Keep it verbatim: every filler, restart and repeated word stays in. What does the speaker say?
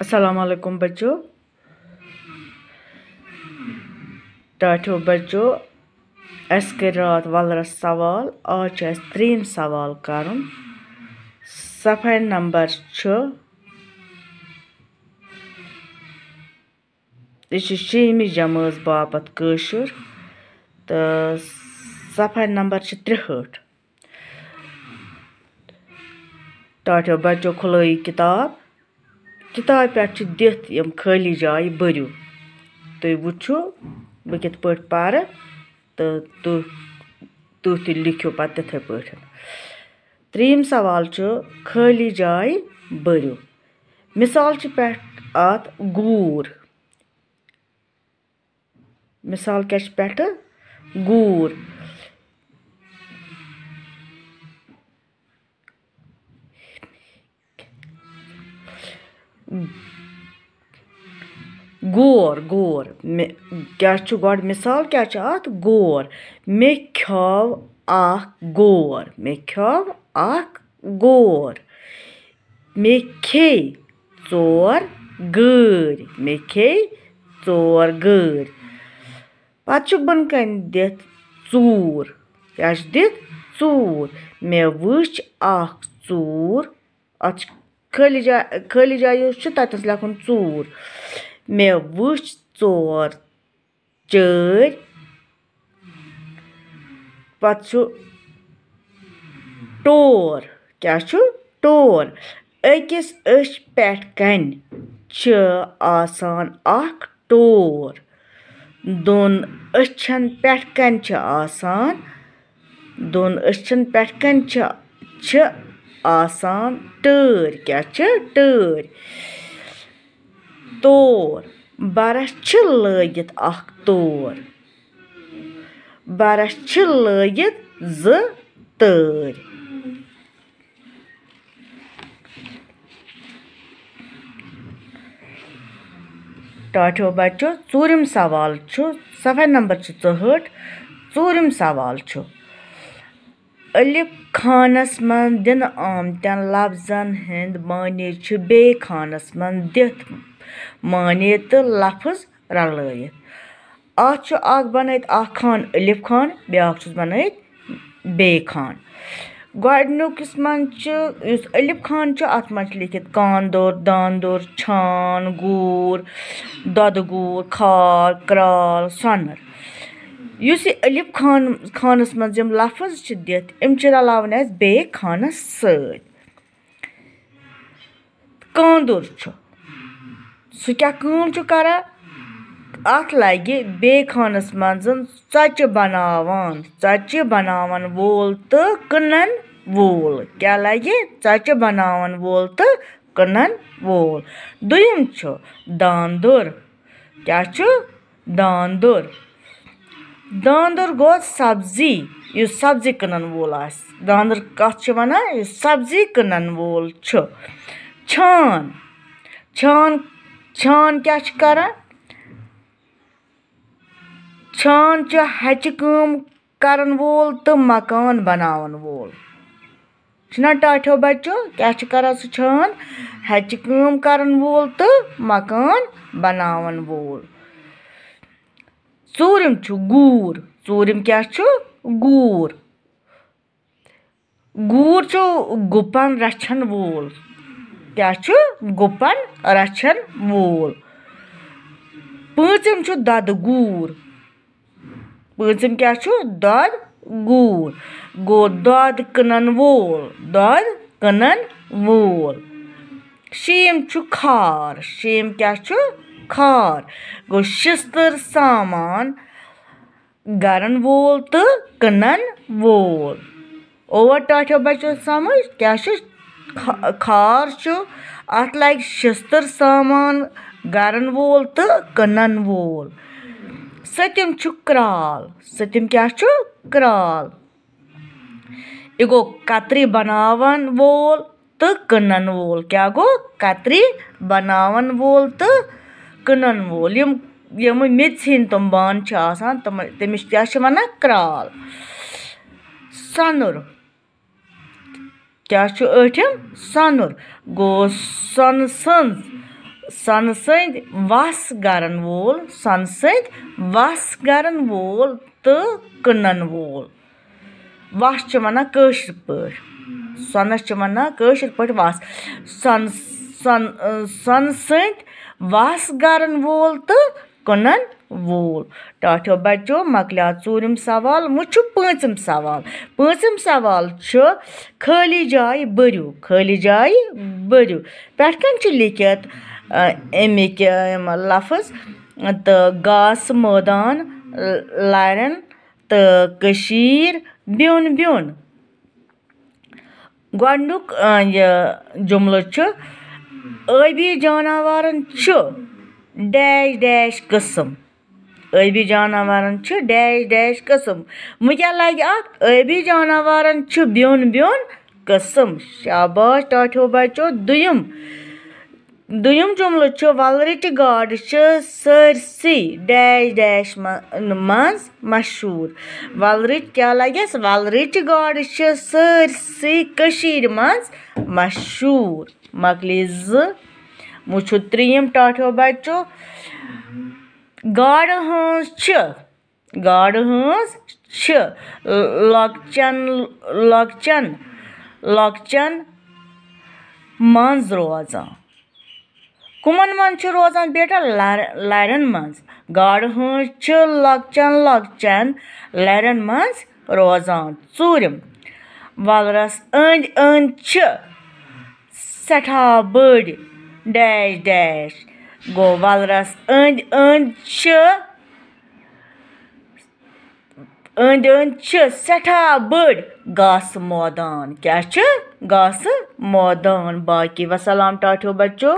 السلام علیکم بچو۔ ٹاٹھیو بچو، اَسہِ کٔرۍ راتھ وَلرَس سوال، آز چھُ اَسہِ ترٛیٚیِم سوال کَرُن۔ صفحہ نمبر چھُ، یہِ چھُ شیٚیِمہِ جمٲژ باپتھ کٲشُر، تہٕ صفحہ نمبر چھِ ترٛہٲٹھ۔ ٹاٹھیو بچو، کھُلٲیِو کِتاب۔ کِتابہِ پٮ۪ٹھ چھِ دِتھ یِم خٲلی جایہِ بٔرِو۔ تُہۍ وٕچھِو، بہٕ کِتھ پٲٹھۍ پَرٕ تہٕ تُہۍ، تُہۍ تہِ لیکھِو پَتہٕ تِتھَے پٲٹھۍ۔ ترٛیٚیِم سوال چھُ، خٲلی جایہِ بٔرِو۔ مِثال چھِ پٮ۪ٹھ اَتھ گوٗر۔ مِثال کیٛاہ چھِ پٮ۪ٹھٕ؟ گوٗر۔ گور، گور۔ مےٚ کیٛاہ چھُ گۄڈٕ مِثال کیٛاہ چھُ اَتھ؟ گور۔ مےٚ کھیوٚو اَکھ گور۔ مےٚ کھیوٚو اَکھ گور۔ مےٚ کھے ژور گٲرۍ۔ مےٚ کھے ژور گٲرۍ۔ پَتہٕ چھُ بۄنہٕ کَنہِ دِتھ ژوٗر۔ کیٛاہ چھُ دِتھ؟ ژوٗر۔ مےٚ وٕچھ اَکھ ژوٗر۔ اَتھ چھِ خٲلی جاے، خٲلی جاے یُس چھُ، تَتٮ۪س لیکھُن ژوٗر۔ مےٚ وٕچھ ژور چٲرۍ۔ پَتہٕ چھُ ٹور۔ کیٛاہ چھُ؟ ٹور۔ أکِس أچھ پٮ۪ٹھ کَنہِ چھِ آسان اَکھ ٹور۔ دۄن أچھَن پٮ۪ٹھ کَنہِ چھِ آسان، دۄن أچھَن پٮ۪ٹھ کَنہِ چھِ، چھِ آسان ٹٲرۍ۔ کیٛاہ چھِ؟ ٹٲرۍ۔ تور۔ بَرَس چھِ لٲگِتھ اَکھ تور۔ بَرَس چھِ لٲگِتھ زٕ تٲرۍ۔ ٹاٹھیو بچو، ژوٗرِم سوال چھُ، صفحہ نمبر چھُ ژُہٲٹھ۔ ژوٗرِم سوال چھُ، الف خانس منٛز دِنہٕ آمتٮ۪ن لفظن ہٕنٛدۍ معنی چھِ بیٚیہِ خانس منٛز دِتھ معنی تہٕ لفظ رلٲوِتھ۔ اَتھ چھُ اکھ بنٲوِتھ اکھ خان الف خان، بیٛاکھ چھُس بنٲوِتھ بیٚیہِ خان۔ گۄڈٕنیُک یُس منٛز چھُ، یُس الف خان چھُ، اَتھ منٛز چھُ لیٖکھِتھ کاندُر، داندُر، چھان، گوٗر، دۄدٕ گوٗر، کھار، کرٛال، سۄنُر۔ یُس یہِ الف خان، خانَس منٛز یِم لفظ چھِ دِتھ، یِم چھِ رلاوٕنۍ اَسہِ بیٚیہِ خانَس سۭتۍ۔ کاندُر چھُ۔ سُہ کیٛاہ کٲم چھُ کران؟ اَتھ لَگہِ بیٚیہِ خانَس منٛز ژۄچہِ بناوان، ژۄچہِ بناوَن وول تہٕ کٕنَن وول۔ کیٛاہ لَگہِ؟ ژۄچہِ بناوَن وول تہٕ کٕنَن وول۔ دوٚیِم چھُ داندُر۔ کیٛاہ چھُ؟ داندُر۔ داندُر گوٚو سبزی، یُس سبزی کٕنَن وول آسہِ۔ داندُر کَتھ چھِ وَنان؟ یُس سبزی کٕنَن وول چھُ۔ چھان۔ چھان، چھان کیٛاہ چھِ کران؟ چھان چھُ ہَچہِ کٲم کرَن وول تہٕ مکان بناوَن وول۔ چھُنہ ٹاٹھیو بچو؟ کیٛاہ چھُ کران سُہ چھان؟ ہَچہِ کٲم کرَن وول تہٕ مکان بناوَن وول۔ ژوٗرِم چھُ گوٗر۔ ژوٗرِم کیٛاہ چھُ؟ گوٗر۔ گوٗر چھُ گُپن رچھن وول۔ کیٛاہ چھُ؟ گُپن رچھن وول۔ پٲنٛژِم چھُ دۄدٕ گوٗر۔ پٲنٛژِم کیٛاہ چھُ؟ دۄد گوٗر۔ گوٚو دۄد کٕنن وول، دۄد کٕنن وول۔ شیٚیِم چھُ کھار۔ شیٚیِم کیٛاہ چھُ؟ کھار۔ گوٚو شِستٕر سامان گرن وول تہٕ کٕنن وول۔ اووا ٹاٹھیو بچو سمجھ؟ کیٛاہ چھُ؟ کھا-، کھار چھُ، اَتھ لگہِ شِستٕر سامان گرن وول تہٕ کٕنن وول۔ سٔتِم چھُ کرٛال۔ سٔتِم کیٛاہ چھُ؟ کرٛال۔ یہِ گوٚو کترِ بناون وول تہٕ کٕنن وول۔ کیٛاہ گوٚو؟ کترِ بناون وول تہٕ کٕنن وول۔ یِم، یِم میٚژِ ہٕنٛدۍ تِم بانہٕ چھِ آسان، تِم، تٔمِس کیٛاہ چھِ ونان؟ کرٛال۔ سۄنُر۔ کیٛاہ چھُ ٲٹھِم؟ سۄنُر۔ گوٚو سۄنہٕ سٕنٛز سۄنہٕ سٕنٛدۍ وَس گَرَن وول، سۄنہٕ سٕنٛدۍ وَس گَرَن وول تہٕ کٕنَن وول۔ وَس چھِ وَنان کٲشِر پٲٹھۍ، سۄنَس چھِ وَنان کٲشِر پٲٹھۍ وَس۔ سۄنہٕ، سۄن-، سۄنہٕ سٕنٛدۍ وَس گَرَن وول تہٕ کٕنَن وول۔ ٹاٹھیو بَچو، مۄکلیو ژوٗرِم سوال۔ وۄنۍ چھُ پوٗنٛژِم سوال۔ پوٗنٛژِم سوال چھُ، خٲلی جایہِ بٔرِو، خٲلی جایہِ بٔرِو۔ پٮ۪ٹھ کَنۍ چھُ لیٖکھِتھ، اَ، اَمِکۍ، اَ، یِم لفظ تہٕ گاسہٕ مٲدان، لَرٮ۪ن تہٕ کٔشیٖر بیوٚن بیوٚن۔ گۄڈٕنیُک، آ، یہِ جملہٕ چھُ، ٲبی جاناوارَن چھُ ڈیش ڈیش قٕسٕم۔ ٲبی جاناوارَن چھُ ڈیش ڈیش قٕسٕم۔ وۄنۍ کیٛاہ لَگہِ اَتھ؟ ٲبی جاناوارَن چھُ بیوٚن بیوٚن قٕسٕم۔ شاباش ٹاٹھیو بَچو۔ دوٚیُم، دوٚیُم جملہٕ چھُ، وَلرٕچہِ گاڈٕ چھِ سٲرسٕے ڈیش ڈیش مَ-، منٛز مشہوٗر۔ وَلرٕچ کیٛاہ لَگٮ۪س؟ وَلرٕچہِ گاڈٕ چھِ سٲرسٕے کٔشیٖرِ منٛز مشہوٗر۔ مۄکلے زٕ۔ وۄنۍ چھُ ترٛیٚیِم ٹاٹھیو بَچو۔ گاڈٕ ہٲنز چھِ، گاڈٕ ہٲنز چھِ لۄکچن، لۄکچن، لۄکچن منٛز روزان۔ کٕمن منٛز چھِ روزان بیٹا؟ لر-، لرٮ۪ن منٛز۔ گاڈٕ ہٲنز چھِ لۄکچن لۄکچن لرٮ۪ن منٛز روزان۔ ژوٗرِم، وَلرَس أنٛدۍ أنٛدۍ چھِ سٮ۪ٹھاہ بٔڑۍ ڈیش ڈیش۔ گوٚو، وَلرَس أنٛدۍ أنٛدۍ چھِ، أنٛدۍ أنٛدۍ چھِ سٮ۪ٹھاہ بٔڑۍ گاسہٕ مٲدان۔ کیٛاہ چھِ؟ گاسہٕ مٲدان۔ باقی وسلام ٹاٹھیو بچو۔